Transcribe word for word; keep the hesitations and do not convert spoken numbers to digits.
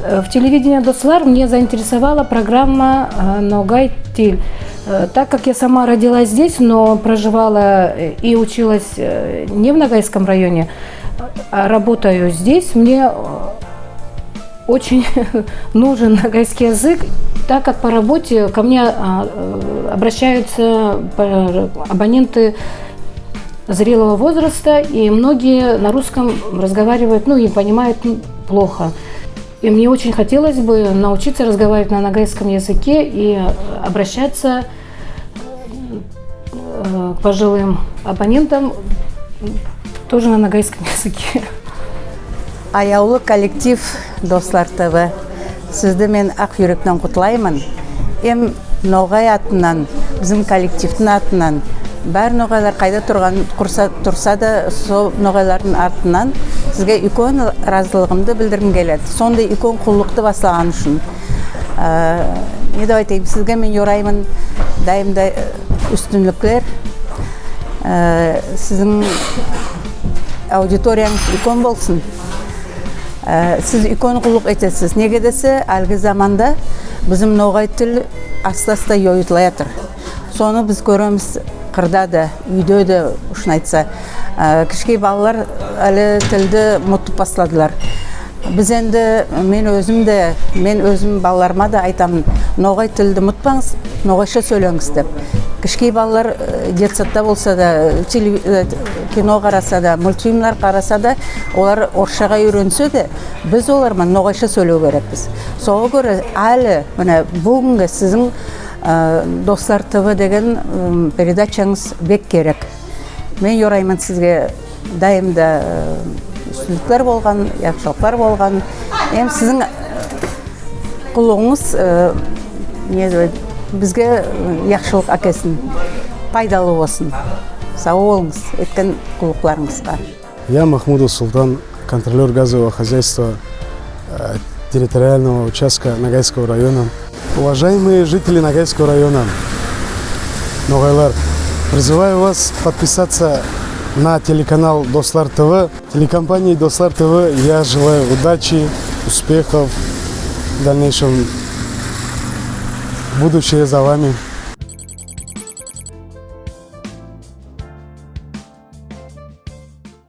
Э, В телевидении «Дослар» меня заинтересовала программа э, «Ногай тил». Э, Так как я сама родилась здесь, но проживала э, и училась э, не в Ногайском районе, а работаю здесь, мне э, очень нужен ногайский язык, так как по работе ко мне а, э, обращаются по- абоненты зрелого возраста, и многие на русском разговаривают, ну и понимают м, плохо. И мне очень хотелось бы научиться разговаривать на ногайском языке и обращаться э, к пожилым абонентам тоже на ногайском языке. Аявлы коллектив, «Дослар ТВ», сизди мен ак юректен кутлайман. Эм ногай атыннан, бизим коллективтинъ атыннан, баьри ногайлар кайда турган, курса, турса да, сол ногайлардынъ атыннан сизге уьйкен разылыгымды билдиргим келеди. Сондай уьйкен куллыкты баслаган уьшин. Аь, не деп айтайым, сизге мен йорайман дайым да аь, уьстинликлер. Аь, сиздинъ аудиториянъыз уьйкен болсын. Аь, сиз уьйкен куллык этесиз. Неге десе, аьлиги заманда бизим ногай тил аста-аста йойытылаятыр. Соны биз коьремиз кырда да, уьйде де, шын айтса. Аь, кишкей балалар аьли тилди мутып басладылар. Биз энди, мен оьзим де, мен оьзим балаларыма да айтаман, ногай тилди мутпанъыз, ногайша соьйленъиз деп. Кишкей балалар аь, детсадта болса да, телеви- аь, кино караса да, мультфильмлер караса да, олар орысшага уьйренсе де, биз олар ман ногайша соьйлев керекпиз. Сога коьре аьли, мине, буьгуьнги сиздинъ аь, «Дослар ТВ» деген м, передачанъыз бек керек. Мен йорайман сизге дайым да аь, уьстинликлер болган, яхшылыклар болган. Эм сиздинъ куллыгынъыз аь, не деп, бизге аь, яхшылык аькелсин, пайдалы болсын. Сав болынъыз эткен куллыкларынъызга. Я Махмудов Султан, контролёр газового хозяйства э, территориального участка Ногайского района. Уважаемые жители Ногайского района, ногайлар, призываю вас подписаться на телеканал «Дослар ТВ». Телекомпании «Дослар ТВ» я желаю удачи, успехов в дальнейшем. Будущее за вами.